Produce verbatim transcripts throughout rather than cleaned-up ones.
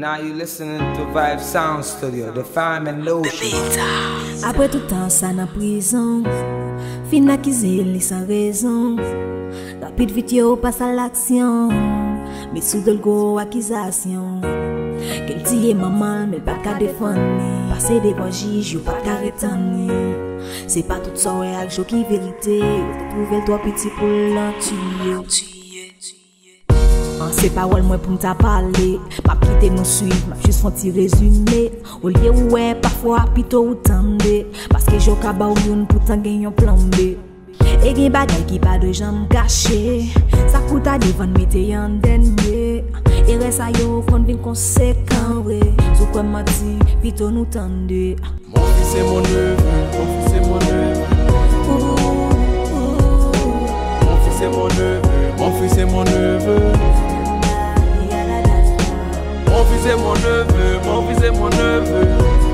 Now you listening to Vibe Sound Studio, the fam and lotion. Apre tout tan sa nan prizon, fin akize li san rezon. Rapid vit yo pas a laksyon, met sou do l gwo akizasyon. Ke l tiye manman l, men l pa t ka defann li. Pase devan jij, yo pa t ka retann li. Se pa tout sa w wè ak je w ki verite. Yo te twouve l twò piti pou l nan tiye. An, se pawòl mwen pou m ta pale. M ap kite nou swiv, m ap jis fè yon ti rezime. Olye ou wè, pafwa pito ou tande. Paske je w ka ba w youn, poutan gen yon plan B. E gen bagay ki pa dwe janm kache. Sa k pou ta devan n mete an dènye. Erè sa yo konn vin konsekan vre. Si w kwè m manti, pito nou tande. Mon fils est mon neveu, mon fils est mon neveu. Mon fils est mon neveu, mon fils est mon neveu. Mon fils est mon neveu, mon fils est mon neveu.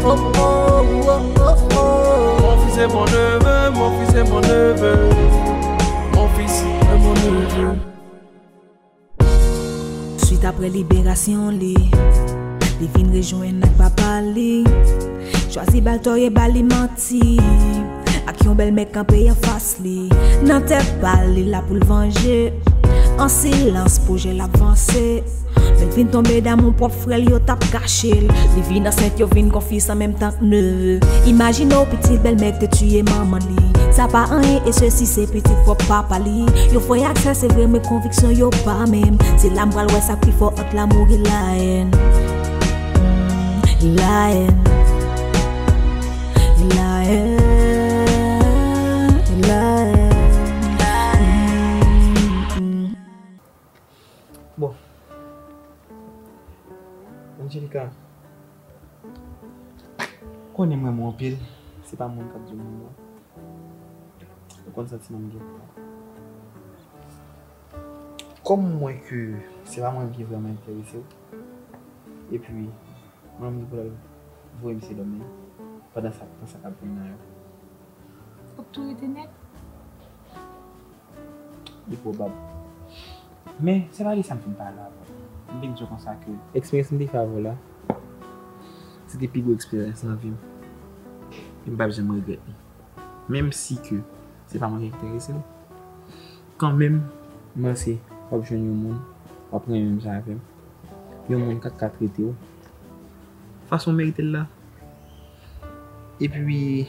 Oh, oh, oh, oh, oh. Mon fils est mon neveu, mon fils est mon neveu. Mon fils est mon neveu. Swit apre liberasyon li, li vin rejwenn ak papa li. Chwazi ba l tò e ba li manti. Ak yon bèlmè kanpe anfas li. Nan tèt pa l, li la pou l vanje. An silans, pwojè l ap vanse. Men l vin tonbe damou pwòp frè l, yo t ap kache l. Li vin ansent, yo vin konfis an menm tan k neve. Imajine w pitit bèlmè k te tiye manman li. Sa pa anyen e sesi se pitit pwòp papa li. Yo fè ak sa se vre men konviksyon yo pa menm. Se la m pral wè sa k pi fò ant lamour e lahèn. Mm, lahèn. Lahèn. Lahèn. Mm, mm. Bon. Angelica, konnen m renmen w anpil. Se pa moun k ap di w moun non. Ou konn santiman m gen pou ou. Kòm m wè ke se pa mwen ki vrèman enterese w, epi mwen menm ki pou al voye misye dòmi pandan sa, tan sa k ap vin nan yo. Fòk tou rete nèt. Li pwobab. Men, se pa de sa m fin pale avè w. M vin di w konsa ke eksperyans m te fè avè w la, se te pi gwo eksperyans nan vi m. E m p ap janm regrèt li. Menm si ke se pa mwen ki enterese l, kanmenm, m panse w ap jwenn yon moun, w ap renmen menm jan avè m. Yon moun k ap ka trete w fason w merite l la. Epi,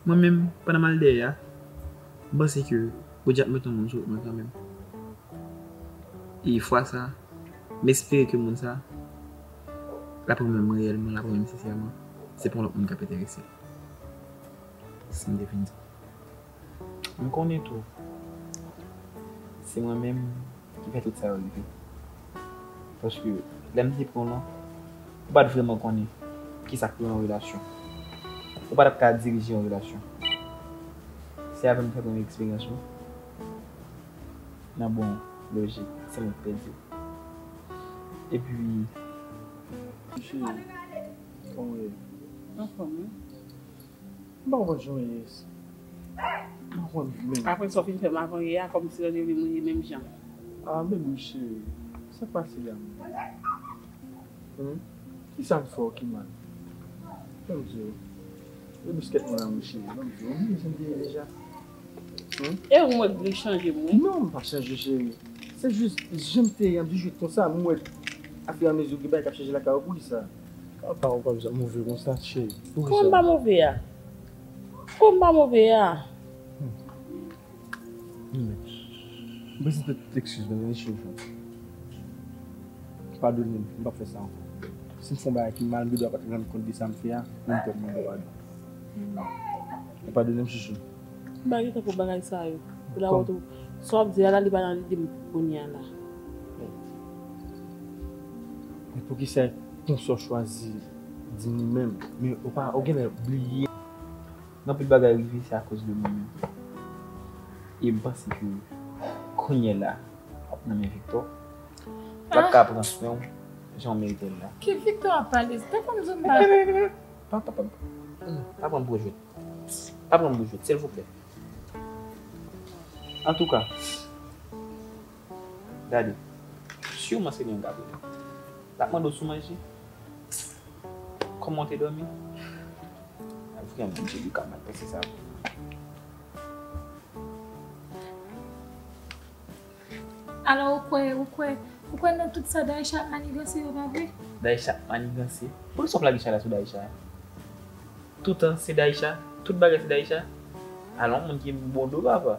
mwen menm, pandan m al dèyè a, m panse ke Bondye ap mete yon moun sou wout mwen kanmenm. E fwa sa, m espere ke moun sa, l ap renmen m reyèlman, l ap renmen m sensèman. Se pa yon lòt moun k ap enterese l. Se sa m te vin di. M konnen tou, se mwen menm ki fè tout sa yo rive. Paske, lè m te pran w lan, ou pa t vrèman konnen kisa k rele yon relasyon. Ou pa t ap ka dirije yon relasyon. Se avè m fè premye eksperyans mwen. Nan bon lojik, se mwen k pèdi. Epi, cheri, kòman w ye? Anfòm, wi. M pa konprann jan w ye. M pa konprann menm. Apre sa w fin fè m avan yè a, kòmsi lè w te vle mwen ye menm jan. Ah, baby cheri, sa k pase la menm? Hmm? Kisa m fè w ki mal? Ban m di w. Baby, kèt mwen la, mon cheri. Ban m di w. Ou bliye jan m te ye deja? Hmm? E ou mwen k vle chanje m, wi. Non, m pa chanje, cheri. Se jis, jan m te ye, m toujou konsa. M wè, afiramezi w gen bagay k ap chanje lakay ou, poukisa? Kòman w pa move konsa, cheri? Kòman m pa move a? Kòman m pa move a? M prezante tout eskiz mwen, men cheri. Padone m, m p ap fè sa ankò. Si m fè yon bagay ki mal, m gen dwa pa t rann kont de sa m fè a, men m pè mande w padon. Ou padone m, chouchou? M pa gen tan pou bagay sa yo. Pou la wè tou, sa w ap di a la, li pa nan lide m kounye a la. Men poukisa konsa w chwazi di m li menm? Men ou pa, ou genlè bliye. Gen anpil bagay rive, se akoz de mwen menm. E m panse ke kounye a la, w ap nan men Victor. L ap ka pran swen w jan w merite l la. Ki Victor w ap pale? Tankou m di w m pa. Pa, pa, pa, pa pran m pou jwèt. Pa pran m pou jwèt, silvouplè. Antouka, gade, siman se li yon gade. L ap mande w si w manje. Kòman w te dòmi? Vrèman, Angelica, m pa t panse sa. Alò, ou kwè, ou kwè, ou kwè nan tout sa Daïcha ap maniganse yo, pa vre? Daïcha ap maniganse? Poukisa w ap lage chay la sou Daïcha? Toutan se Daïcha? Tout bagay se Daïcha? Alò, yon moun ki bon do, papa.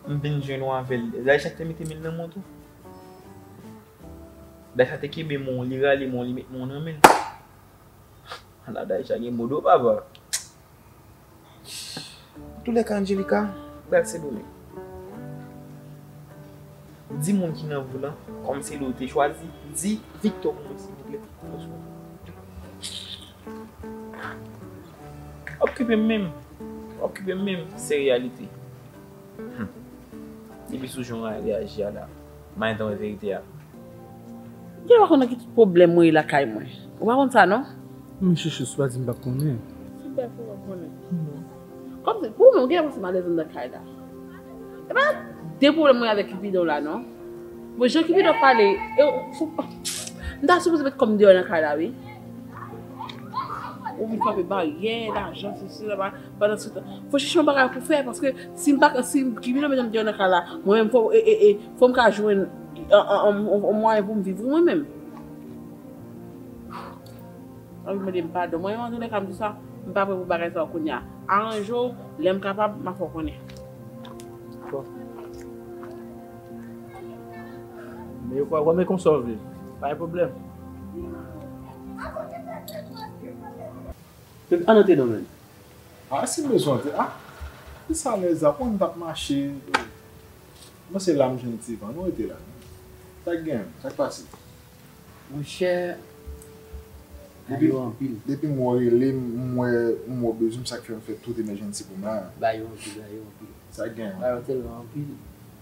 M vin jwenn ou avè l. Daïcha ki te mete men l nan men w tou? Daïcha te kenbe men w, li rale men w, li met men w nan men l. Ala Daïcha gen bon do, papa. Antoulèka, Angelica, pral Sendomeng. Di moun ki nan vi w lan, kòm se li w te chwazi, di Victor pou mwen, silvouplè. Okipe m menm. Okipe m menm, se reyalite. Hmm. Depi sou jan w reyaji a la, m a gentan wè verite a. Gen lè pa konn nan ki tout pwoblèm mwen ye lakay mwen. Ou pa konn sa non? Men chouchou, si w pa di m p ap konnen. Si w pa di m p ap konnen. Kòmsi pou ou menm, ou gen yon ti malèz anndan kay la. E pa de pwoblèm mwen avèk Cupidon la non. Bon, jan Cupidon pale, e ou, fò, m ta sipoze met kò m deyò nan kay la wi. Ou vin frape baryè, lajan, sesi, la, pandan se tan. Fò chèche yon bagay pou fè, paske si m pa, si Cupidon mete m deyò nan kay la, mwen menm fò, e, e, e, fò m ka jwenn yon mwayen pou m viv mwen menm. Anvi mande m padon. Mwen menm antoulèka m di sa, m pa prè pou bagay sa yo kounye a. Aranje w, lè m kapab, m a fè w konnen. Bon. Men yo pa wè men konsa w vle. Pa gen pwoblèm. Ann antre non men. Ah, si m bezwen antre, ah, ki sa lè zafè m t ap mache. Mwen se la m jwenn ti van, nou rete la. Sa k gen, sa k pase? Monchè, ba yo anpil. Depi m wè w rele m, m wè, m wè w bezwen m, sa k fè m fè tout emergency pou m la. Ba yo anpil, ba yo anpil. Sa k gen? Ba yo tèlman anpil,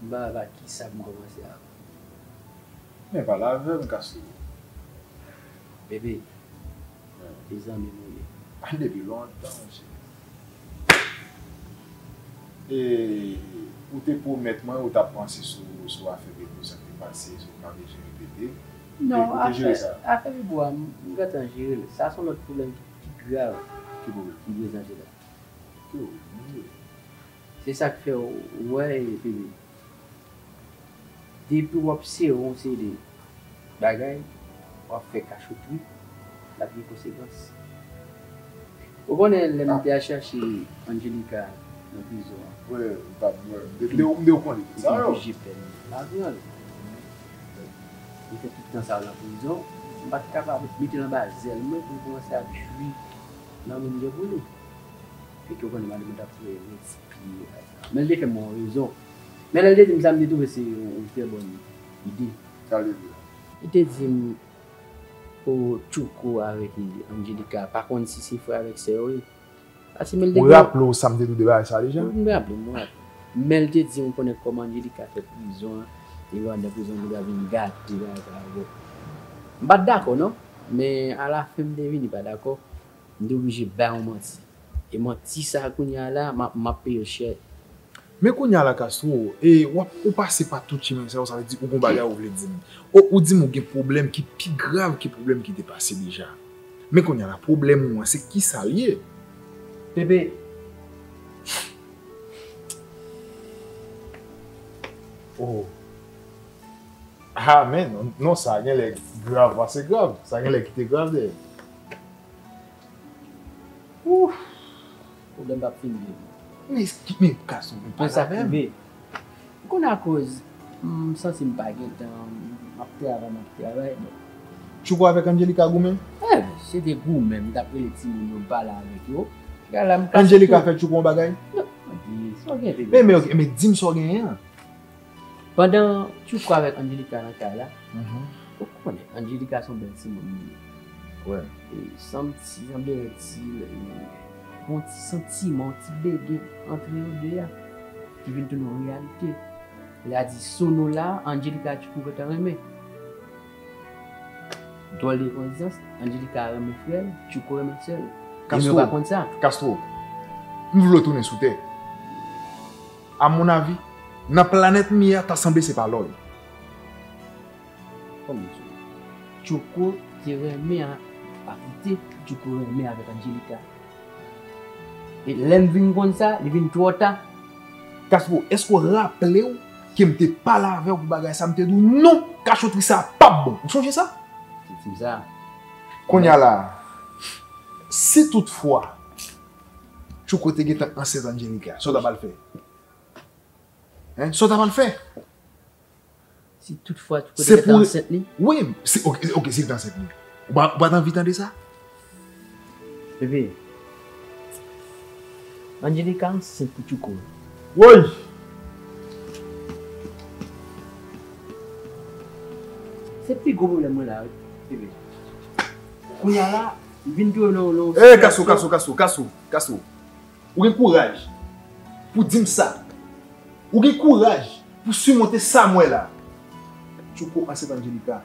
m pa wè pa kisa pou m kòmanse avè w. Men pale avè m, Castro. Bebe, e zanmi nou ye. Depi lontan, monchè. E ou te pwomèt mwen ou t ap panse sou, sou afè Pedro, sa k te pase, si w pa bezwen repete. Non, afè, afè Pedro a, m gentan jere l. Sa se yon lòt pwoblèm ki, ki grav ki prezante la. Se sa k fè w wè, Bebe, depi w ap sere yon seri de bagay, w ap fè kachotri, l ap gen konsekans. Ou konnen lè m te al chache Angelica nan prizon an? Wi, m t ap, m te, m te, m te konnen sa yo. Li te plen lajan. Li fè tout tan sa yo nan prizon, m pa t kapab mete l anba zèl mwen pou l kòmanse ap jwi nan men m pou li. Fè ke w konnen madanm mwen t ap fè rèv. Men l te fè m yon rezon. Men lè l te di m sa, m te twouve se yon, yon trè bòn ide. Sa l te di w? Li te di m, o, Tchouko avèk Angelica pa konn si se frè avèk sè yo ye. Paske men l te... Ou raple w sa m te di w de bagay sa deja? M raple, m raple. Men l te di m, ou konnen kòman Angelica fè prizon an, e lè w anndan prizon, li va vin gate bagay sa yo. M pa t dakò non, men alafen m te vini pa dakò, m te oblije bay yon manti. E manti sa a kounye a la, m ap, m ap peye l chè. Men kounye a la, Castro, e w ap, ou pase pa tout chimen sa yo, sa vle di ou gon bagay ou vle di m. O, ou di m ou gen pwoblèm ki pi grav ke pwoblèm ki te pase deja. Men kounye a la, pwoblèm ou an, se kisa l ye? Bebe. Oh. Ah, men, non, non, sa genlè grav pase grav. Sa genlè kite grav dèyè. Ouf! Pwoblèm p ap fini. Men, men, Castro, men pa sa menm. Rive. M konn akoz m santi m pa gen tan, m ap travay, m ap travay. Bon. Tchouko avèk Angelica goumen? Eh, se te goumen, m t ap rele timoun yo, m pale avèk yo. Gala, m kase Angelica tou. Fè Tchouko yon bagay? Non, di, sa w gen, bebe. Men, men, men di m sa w genyen an. Pandan Tchouko avèk Angelica nan kay la, ou konnen, Angelica se yon bèl timoun li ye. Wi. E sanm ti, sanble yon ti, yon ti santiman, yon ti bege antre yo de a, ki vin tounen yon reyalite. Lè a di Sono la, Angelica ak Tchouko gentan renmen. Dwòl de koinsidans, Angelica renmen frè l, Tchouko renmen sè l. E men yo pa konn sa. Castro, m vle w tounen sou tè. A mon avi, nan planèt m ye a, ta sanble se pa la w ye. Kòman w di? Tchouko te renmen a, pa kite Tchouko renmen avèk Angelica. E lè m vin konn sa, li vin twò ta. Castro, èske w raple w ke m te pale avè w pou bagay sa, m te di w non, kachotri sa p ap bon. Ou sonje sa? Ti, ti sa. Kounye a la, si toutfwa Tchouko te gentan ansent Angelica, sa w ta pral fè? Hein? Sa w ta pral fè? Si toutfwa Tchouko te gentan ansent li? Wi, si, ok, ok, si l te ansent li. Ou pa, ou pa t anvi tande sa? Bebe, Angelica ansent pou Tchouko. Woy! Se pi gwo pwoblèm mwen la, wi, bebe. Kounye a la, li vin tounen nan, nan yon sitiyasyon. Ey, Castro, Castro, Castro, Castro, Castro. Ou gen kouraj pou di m sa. Ou gen kouraj pou simonte sa m wè la. Tchouko ansent Angelica.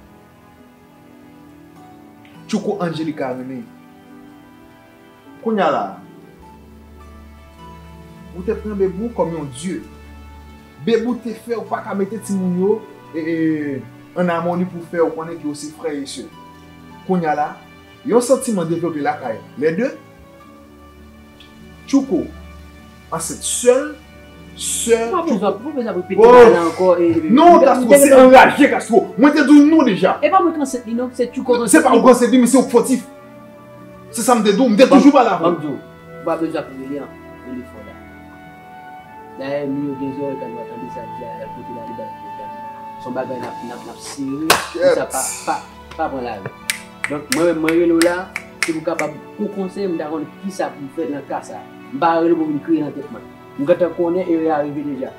Tchouko Angelica renmen. Kounye a la, ou te pran Bebou kòm yon dye. Bebou te fè w pa ka mete timoun yo, e, e, an amoni pou fè yo konnen ke yo se frè e sè. Kounye a la, yon santiman devlope lakay lè de. Tchouko ansent sè l, sè Tchouko. Ou pa bezwen, ou pa bezwen ap repete bagay la ankò. Non, Castro, se anraje, Castro. Mwen te di w non deja. E pa mwen k ansent li non, se Tchouko k ansent li. Se pa ou k ansent li, men se ou k fòtif. Se sa m te di w, m te toujou pale avè w. Ban m di w, ou pa bezwen ap rele an, rele fò la. Dayè, moun yo gen zòrèy k ap tande sa, di a, l ap pote la, li ba l pwoblèm. Se yon bagay n ap, n ap, n ap sere, pou sa pa, pa, pa pran lari. Donk, mwen menm, mwen rele w la, se pou kapab pran konsèy, m ta konn kisa pou m fè nan ka sa. M pa rele w pou vin kreye nan tèt mwen. M gentan konnen erè a rive deja.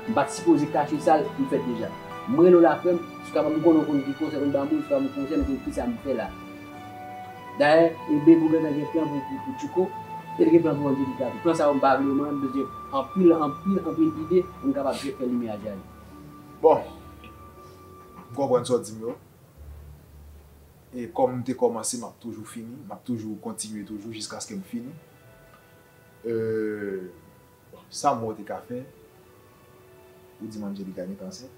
M pa t sipoze kache sa m fèt deja. M rele w la, frè m, si w kapab, m konnen w konn ki konsèy pou m ba moun, si w kapab yon konsèy, m konn kisa m fè la. Dayè, e Bebou gentan gen plan pou, pou, pou Tchouko, e l gen plan pou Angelica tou. Plan sa yo m pa vle yo, mwen menm, m bezwen anpil, anpil, anpil ide pou m kapab fè limyè a jayi. Bon, m konprann sa w di m yo. E kòm m te kòmanse, m ap toujou fini, m ap toujou kontinye toujou jiskaske m fini. Euh, sa m wè w te ka fè, ou di m Angelica gentan ansent.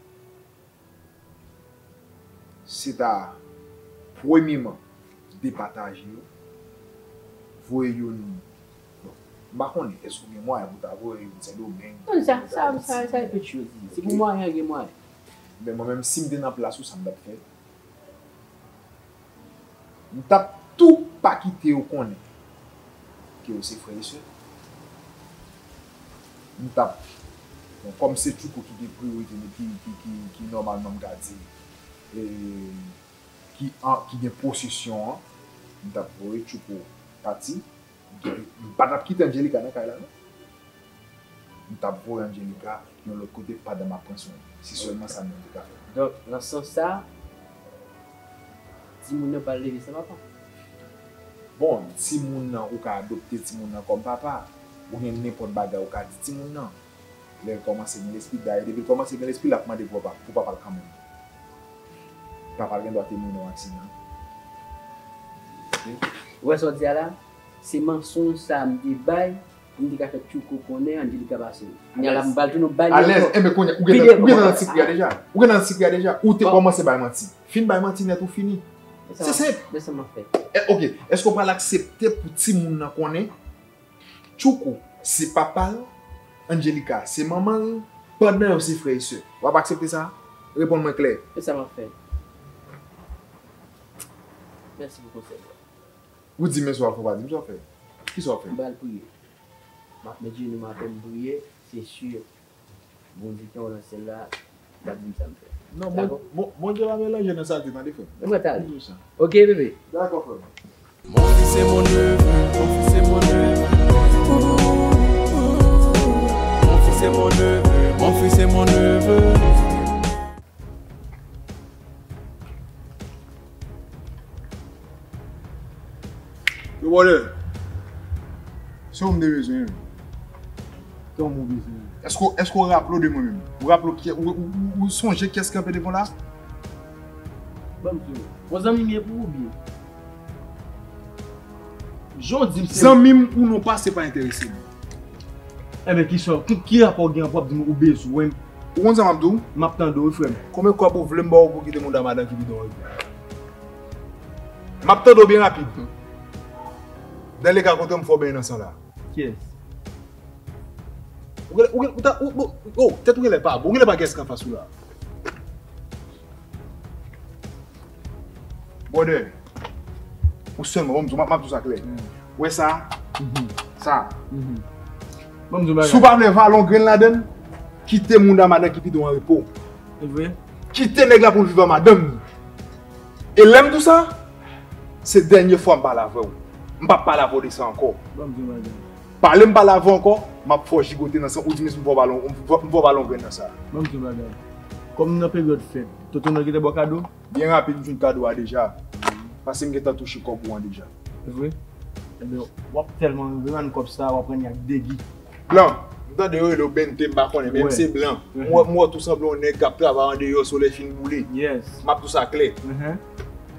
Se ta premyeman depataje yo, voye youn, bon, m pa konnen èske w gen mwayen pou w ta voye youn Sendomeng. Non, sa, sa, sa, sa e peti yo di. Se pou mwayen, gen mwayen. Men mwen menm, si m te nan plas ou, sa m t ap fè, m t ap tou pa kite yo konnen ke yo se frè e sè. M t ap, bon, kòm se Tchouko ki gen priyorite, men ki, ki, ki, ki nòmalman, m ka di, e, ki an, ki gen posesyon an, m t ap voye Tchouko pati. M pa t ap kite Angelica nan kay la, non. M t ap voye Angelica yon lòt kote pandan m ap pran swen li. Se sèlman sa m te ka fè. Donk, nan sans sa, timoun nan pral leve san papa? Bon, timoun nan, ou ka adopte timoun nan kòm papa. Ou gen nenpòt bagay ou ka di timoun nan. Lè l kòmanse gen lespri, dayè, depi l kòmanse gen lespri, l ap mande pou papa, pou papa l kanmenm. Papa l gen dwa te mouri nan yon aksidan. Ok? Ou wè sa w di a la? Se mansonj sa a m te bay pou m te ka fè Tchouko konnen Angelica pase. Kounye a la, m pral tounen bay li ankò. Alèz, enben kounye a, ou gentan, ou gentan nan sikri a deja. Ou gentan nan sikri a deja. Ou te kòmanse bay manti. Fin bay manti nèt, ou fini. Se senp. Men sa m ap fè. E, ok, èske w pral aksepte pou timoun nan konnen Tchouko se papa l, Angelica se manman l, pandan yo se frè e sè? W ap aksepte sa? Reponn mwen klè. E sa m ap fè. Mèsi pou konsèy ou a. Ou di m men sa w ap fè, w pa di m sa w ap fè. Kisa w ap fè? M pral priye. M ap met jenou m atè, m priye, se si. Bondye ki anwo nan syèl la va di m sa m fè. Non, Bon-, Dakò? Bon-, Bondye pa melanje nan salte, tande, frè m. Mwen t ale. Toujou sa. Ok, bebe. Dakò, frè m. Mon fils est mon neveu, mon fils est mon neveu. Mon fils est mon neveu, mon fils est mon neveu. Yo, brother. Se ou m te bezwen, wi. Kòman w bezwen? Èske, èske w raple w de mwen menm? Ou raple w ki, ou, ou, ou, ou sonje kiyès ki kanpe devan w la? Ban m di w. Bon, zanmi m ye pou ou byen? Jan w di m se zanmi m ou non pa, se pa enterese m. Enben, kisa, ki, ki rapò w gen pou w ap di m ou bezwen m? Ou konn sa m ap di w? M ap tande w, wi, frè m. Konbyen kòb ou vle m ba w pou w kite mouda madan ki bidon an? M ap tande w byen rapid. Dan le ka kote m fè w benyen nan san la. Kiyès? Ou genlè, ou genlè, ou ta, ou, ou, oh, tèt ou genlè pa bon, ou genlè pa gen èsk anfas ou la. Brother, ou sèlman, bon, m di w, m ap, m ap di w sa klè. Ou wè sa? Sa. Si w pa vle valon grenn ladann, kite moun a madanm ki pi dou an repo. Kite nèg la pou l viv a madanm li. E lè m di w sa, se dènye fwa m pale avè w. M p ap pale avè w de sa ankò. Pale m pale avè w ankò, m ap fè w jigote nan san, ou di m si m fè w valon, m fè w valon grenn nan sa. Kòm nan peryòd fèt, tonton nan gentan ba w kado? Byen rapid, m fin kado a deja. Paske m gentan touche kòb ou an deja. Se vre? Ebyen, w ap tèlman rann kòb sa, w ap rann li ak degi. Blan, m tande yo rele w Bente, m pa konnen, men m se blan. M wè, m wè w tou sanble yon nèg k ap travay andeyò, solèy fin boule. M ap di w sa klè.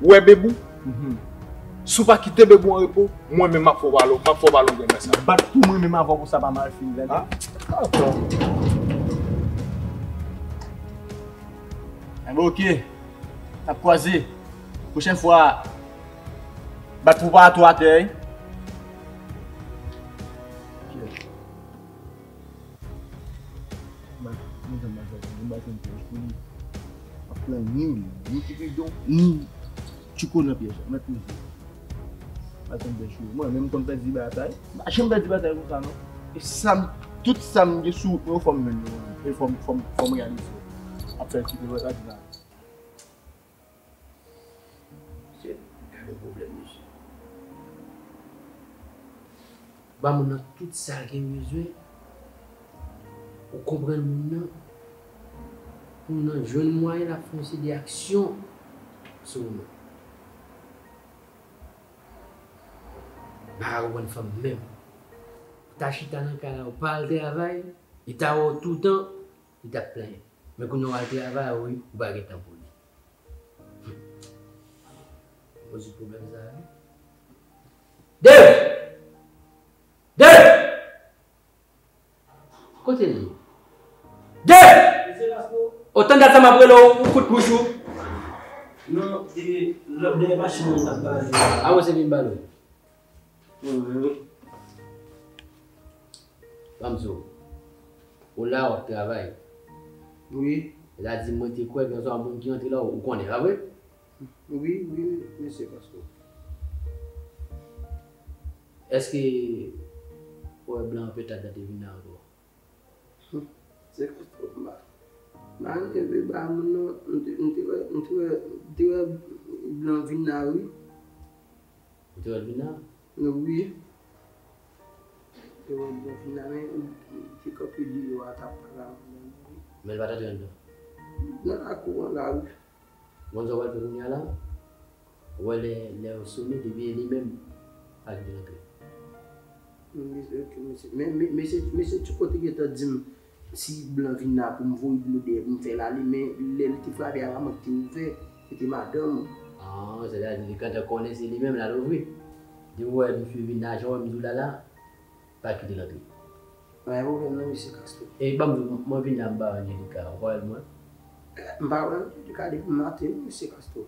Ou wè Bebou? Si w pa kite Bebou an repo, mwen menm m ap fè w valon, m ap fè w valon grenn nan sa. Bat pou mwen menm avè w pou sa pa mal fini, tande? Enben, oke. N ap kwaze. Pwochèn fwa, bat pou pa atò atè, wi. Ap pran ni, ni Kipidon, ni Tchouko nan pyèj la. Mèt poze. Mwen menm konn pèdi batay. M pa janm pèdi batay konsa, non. E sa m, tout sa m gen sou wout mwen yo, fò m jwenn yo. E fò m, fò m, fò m reyalize yo. Ap pèdi yo, wè, la di la. Mesye, gade yon pwoblèm, mesye. Ba moun nan tout sa l gen bezwen. Ou konprann moun nan. Pou moun nan jwenn mwayen l ap fè yon seri de aksyon sou ou menm. M pa ka konprann fanm menm. Ou ta chita nan kay la, ou pa al travay, li ta wè w toutan, li t ap plenyen. Men kounye a w al travay, ou, ou pa gen tan pou li. Rezoud pwoblèm sa a, wi. Dave! Dave! Kote l ye? Dave! O, tann dat sa m ap rele w, ou kout bouch ou. Non, e, lòt dèyè machin nan t ap pale. A, mwen se vin pale. Ban m di w. Ou la, w ap travay. Wi. Sa di, mwen te kwè gen yon moun ki antre la, ou konnen, pa vre? Wi, wi, wi, mesye Kastwo. Èske ou wè blan an petad la te vin la ankò? Se Kastwo, m pa, m pa rive ba moun nan, m te, m te wè, m te wè, m te wè blan vin la, wi. Ou te wè l vin la? Wi. Te wè l blan vin la, men li te kanpe deyò a, t ap pale avè m, wi. Men l pa t antre anndan? Nan lakou an la, wi. Bon, sa w pral fè kounye a la? Ou wè lè, lè yo sone, depi e li menm, pa kite l antre. Men, men, ok, mesye, men, men, mesye, mesye Tchouko te gentan di m si blan vin la pou m voye dlo dèyè pou m fè l ale, men lè l te frape a, pa mwen ki te ouvè, se te madanm. Ah, sètadi li gentan konnen se li menm l al ouvri. Depi w wè misye vin la, jan w wè m di w la la, pa kite l antre. Pa gen pwoblèm non, mesye Kastwo. E ban m di w, mwen vin la, m pa wè Anjelika, ou pa wè l mwen? M pa wè Anjelika depi maten non, mesye Kastwo.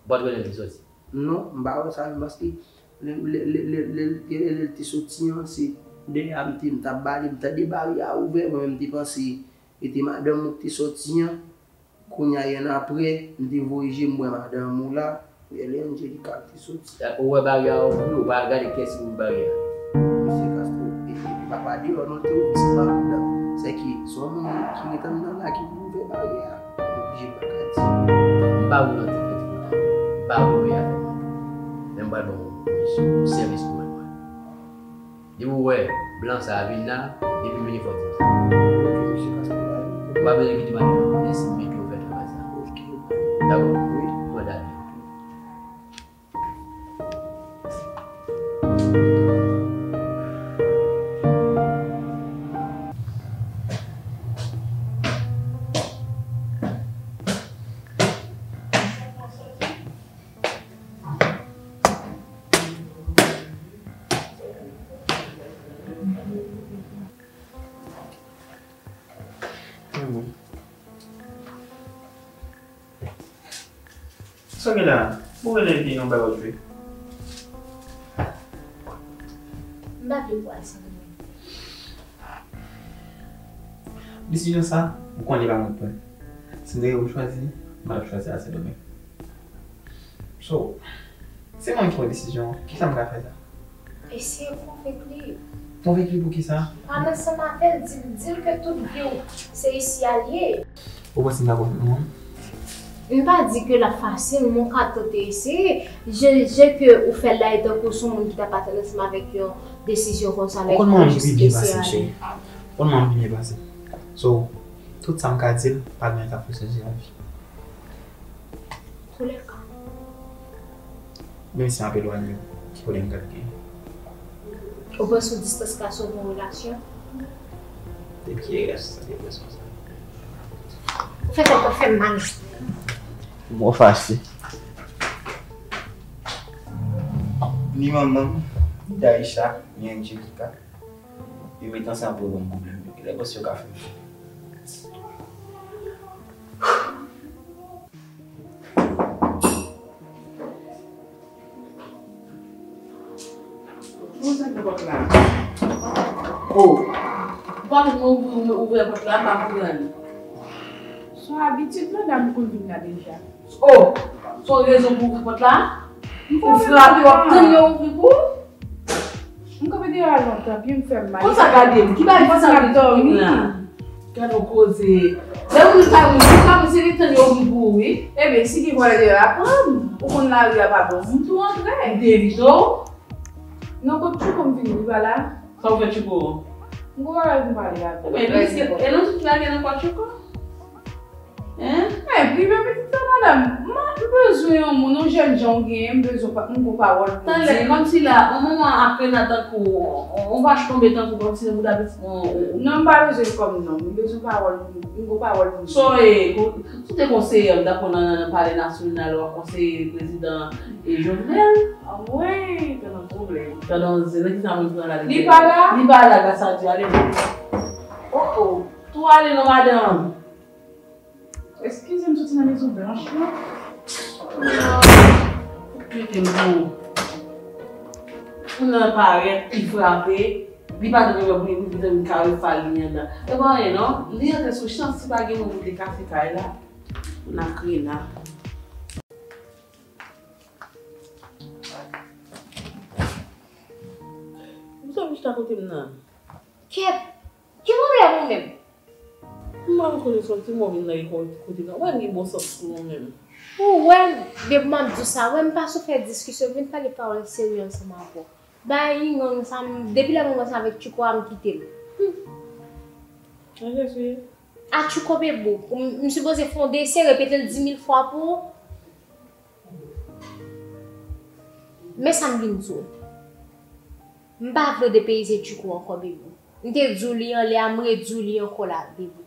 Ou pa t wè lè l te soti? Non, m pa wè sa menm, paske lè, lè, lè, lè, lè, lè, lè l te soti an, se dèyè a m te, m t ap bale, m tande baryè a ouvè, mwen menm m te panse e te madanm ou ki te soti an. Kounye a, yèn apre, m te voye je m wè madanm ou la, lè, lè Anjelika te soti. Ou wè baryè a ouvri, ou pa gade kiyès ki ouvri baryè a? Mesye Kastwo, e, e, e pa, pa deyò non, te ouvri ti pa anndan. Sèke se yon moun ki ret anndan la ki pou ouvè baryè a. Oblije pa ka di. M pa vle antre nan ti kota. M pa vle afè mwen. Men m pral ba w yon misyon, yon sèvis pou mwen. Depi w wè blan sa a vin la, depi m vini fò w di m sa. Ok, mesye Kastwo, pa gen pwoblèm. Ou pa bezwen kite madanm ou konnen si m mete w fè travay sa. Ok. Dakò? Wi. Bon, dale. Sa w gen la? Ou rele epi yon bagay w jwe? Li pral Sendomeng. Desizyon sa, ou konnen pa mwen k pran. Si m te gen pou m chwazi, m pa t ap chwazi al Sendomeng. So, se mwen ki pran desizyon an, kisa m ka fè sa? Eseye konvenk li. Konvenk li pou kisa? Pale ansanm avè l, di l, di l ke tout vi w se isi a l ye. Ou panse m ka konvenk manman m? M pa di ke l ap fasil, men w ka tante eseye. Je, je ke ou fè l la, e tankou se yon moun ki t ap atann ansanm avèk yon desizyon konsa, like, ou jis eseye ale. Ou konn manman m pi byen pase m, cheri. Ou konn manman m pi byen pase m. So, tout sa m ka di l, pa gen anyen k ap fè l chanje lavi. Antoulèka, menm si m ap elwanye w, ki pwoblèm m pral genyen? Ou panse yon distans ka sove yon relasyon? Depi ki relasyon sa, depi relasyon sa. Ou fè tèt mwen fè m mal. Mwen fache. Ni manman m, ni Daïcha, ni Angelica, yo met ansanm pou yo ban m pwoblèm yo. Kilè panse yo ka fè m fè? Kòman sa nan pòt la? Oh! Ou pa konn mwen ouvri, ouvri pòt la, m pa konprann. Se yon abitid, madanm, ou konn vin la deja. Oh! Se yon rezon pou ouvri pòt la? Ou frape, w ap tann yo ouvri pou ou? M kanpe deyò a lontan, pye m fè m mal. Konsa gade m, ki bagay ki sa m ap dòmi la? Gade yon koze. Lè moun pa moun, moun pa moun, se li tann yo ouvri pou ou, wi. Ebyen, si gen vòlè deyò a, pran m. Ou konn lari a pa bon. M tou antre. M te evite w. Non, kot Tchouko m vini, li pa la. Sa w fè Tchouko? M gon bagay pou m pale avè l. Ebyen, nou eske, e nou tout lage nan kwa Tchouko? Hein? Men, prive pitit sa, madanm. M bezwen yon moun, yon jèn jan w genyen, m bezwen pa, m gon pawòl pou m di. Talè, kòmsi la, yon manman ap rele tankou, yon vach tonbe tankou, kòmsi nan bouda pitit mwen, yon, yon. Non, m pa bezwen l kòm nonm, m bezwen pawòl pou m, m gon pawòl pou m di. So, e, kon, si w te konseye, m ta konn nan, nan palè nasyonal, w ap konseye prezidan, e, Jovenel. Anmwey, tande yon pwoblèm. Tande yon zen, nan ki sa moun pran la? Li pa la? Li pa la, gras a Dye, ale. Oh, oh. Tou ale non, madanm. Eskize m, soti nan Mezon Blanch la. Mete m pou moun nan parèt, li frape, li pa t renmen pou li, pou li te vin kare fal li anndan. E pa anyen non, li antre sou chans, si pa gen moun pou te kase kay la. Makrena. Ou sot chita kote m nan? Kèt! Ki pwoblèm ou menm? M pa rekonesan ti mò vin nan ekòl kote nan. Wè li bon sans pou nou menm. Ou wè, depi m ap di w sa, wè m pa sou fè diskisyon, vin pale pawòl serye ansanm avè w. Bay ingang sa, m, depi lè mwen kòmanse avèk Tchouko a, m kite l. Hmm. Nan Jezi. A Tchouko Bebou, m, m sipoze fè yon desen, repete l di mil fwa pou ou. Men sa m vin di w. M pa vle w depeyize Tchouko ankò, Bebou. M te di w li anlè a, m redi w li ankò la, Bebou.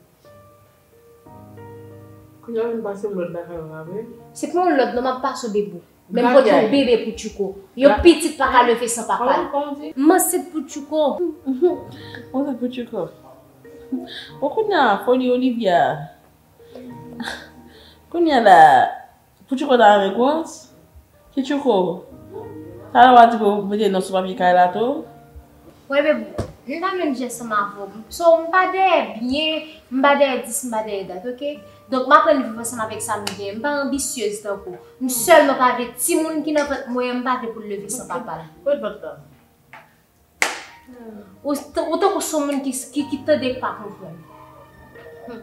Kounye a w vin pase m lòd la kay la vre? Se pa yon lòd non m ap pase w, Bebou. Men m pote yon bebe pou Tchouko. Yon pitit pa ka leve san papa l. M ansent pou Tchouko. M ansent pou Tchouko. Bon, kounye a, foli Olivia. Kounye a la, Pou Tchouko ta avèk ou an? Ki Tchouko? Talè w a di pou mete non sou papye kay la tou? Wè, bebe, m pa menm jan ansanm avè w. So, m pa dèyè byen, m pa dèyè dis, m pa dèyè dat, oke? Donk, m aprann viv ansanm avèk sa m gen. M pa anbisyez tankou w. M sèlman pa vle timoun ki nan vant mwen an, m pa vle pou l leve san papa l. Kot vant lan? Ou, ou tankou se yon moun ki, ki, ki tande pa konprann. Hmm.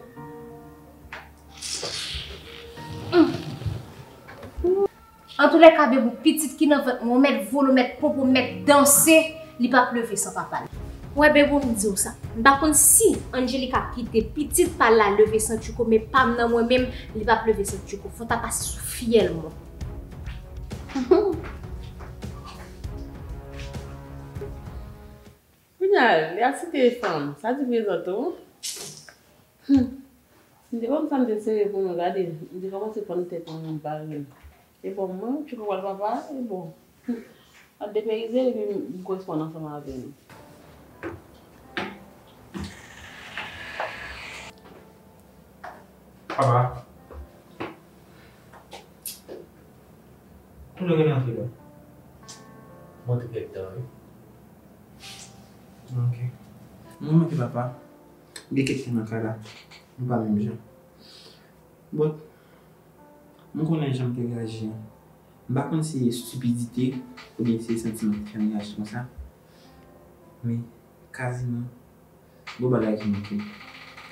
Hmm. Antoulèka, Bebou, pitit ki nan vant mwen, ou mèt vole, ou mèt ponpe, ou mèt danse, li p ap leve san papa l. Wè, Bebou, m di w sa. M pa konn si Angelica kite pitit pa l la leve san Tchouko, men pa m nan mwen menm, li p ap leve san Tchouko. Fò w ta pase sou fyèl mwen. Kounye a, li ap site fanm, sa di prezante w. Hmm. M te konn sa m te sere pou nou gade, m te kòmanse konn tèt mwen, mwen bare m. E bon, mwen, Tchouko pral papa, e bon. Hmm. Ap depeyize epi m koresponn ansanm avè nou. Papa. Tou nou gen antre la. Mwen te fèk tan, wi. Ok. Mwen manke papa. Gen kèk tan nan kay la. Nou pa menm jan. But, mwen konnen jan m te reyaji an. M pa konn si se estipidite oubyen si se santiman ki fè m reyaji konsa. Men, kaziman, gon bagay ki manke m.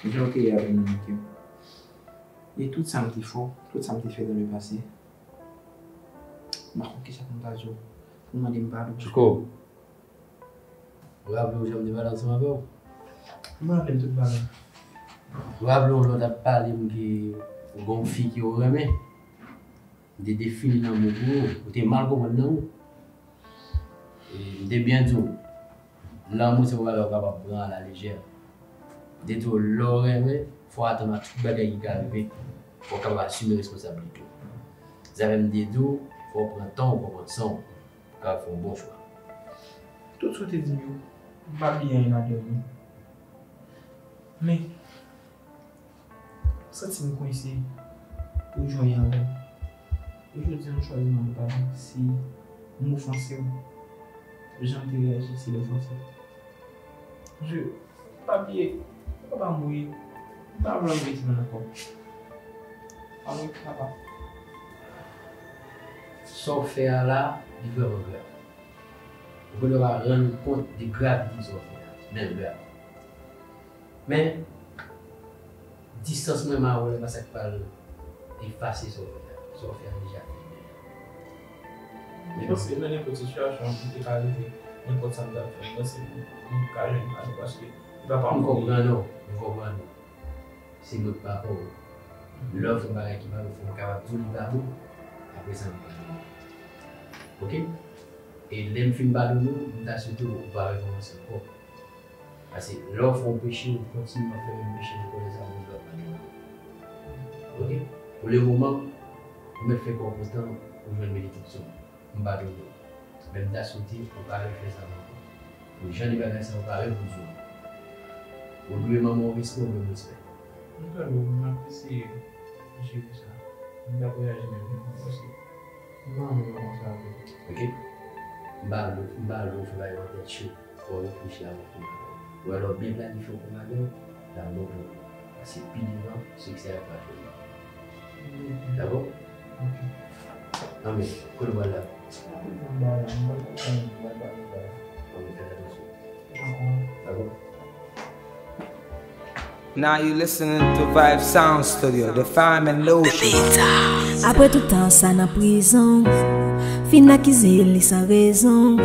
Jan w te ye avè m nan manke m. E tout sa m te fè w, tout sa m te fè dans le passé, m pa konn kisa pou m ta di w pou w mande m padon. Chouko, ou raple w jan m te pale ansanm avè w? M raple m tout bagay. Ou raple w lè w t ap pale m ke ou gon fi ke w renmen? M te defini lanmou pou ou, ou te mal konprann lanmou. E m te byen di w, lanmou se yon bagay ou kapab pran alalejè. M te di w, lè w renmen, fò w atann a tout bagay ki ka rive, fò w kapab asime responsablite w. Zafè m te di w, fò w pran tan w, fò w pran san w, pou w kapab fè yon bon chwa. Tout sa w te di m yo, m pa bliye anyen ladan yo non. Men, m santi m kwense pou jwenn avè w. E jodi a, m chwazi mande w padon si m ofanse w. Jan m te reyaji, se l ofanse w. Paske, pa bliye, papa mouri. M pa vle anyen sou mwen ankò. Pa mouri papa. Sa w fè a la, li vrèman grav. Ou genlè pa rann ou kont de gravite sa w fè a, men l grav. Men, distans mwen menm avè w la, pa sa k pral efase sa w fè a. Sa w fè a deja fini. Mwen panse nan nenpòt sitiyasyon ki te ka rive, nenpòt sa m t ap fè, mwen panse m, m ka jwenn padon paske li pa pa m. M konprann ou, m konprann ou. Se mwen k papa w. Lè w fè yon bagay ki pa bon, fò m kapab di w li pa bon. Apre sa, m padone w. Oke? E lè m fin padone w, m ta swete w pa rekòmanse ankò. Paske lè w fè yon peche, ou kontinye ap fè menm peche, ou konnen sa bon Dye ap padone w. Oke? Pou le moman, ou mèt fè kò w kontan, ou jwenn benediksyon. M padone w. Men m ta swete ou pa refè sa m ankò. Pou jan de bagay sa yo pa repwodui ankò. Ou dwe manman w respè, ou dwe m respè. M tande w, men m ap eseye jere sa. M t ap reyaji menm jan, paske m pa renmen jan konsa avè w. Oke? M pa vle, m pa vle w fè bagay yo an tèt cho. Fò w reflechi avan w pran bagay. Ou wè lè w byen planifye w pran bagay, l ap bon pou ou. Paske pi devan, siksè a pral vini. Dakò? Ok. Anben, kote w pral la? Anben, fè atansyon. Dakò? Now you listening to Vibe Sound Studio, the fam and the ocean. Apre tout tan sa nan prizon, fin akize li san rezon.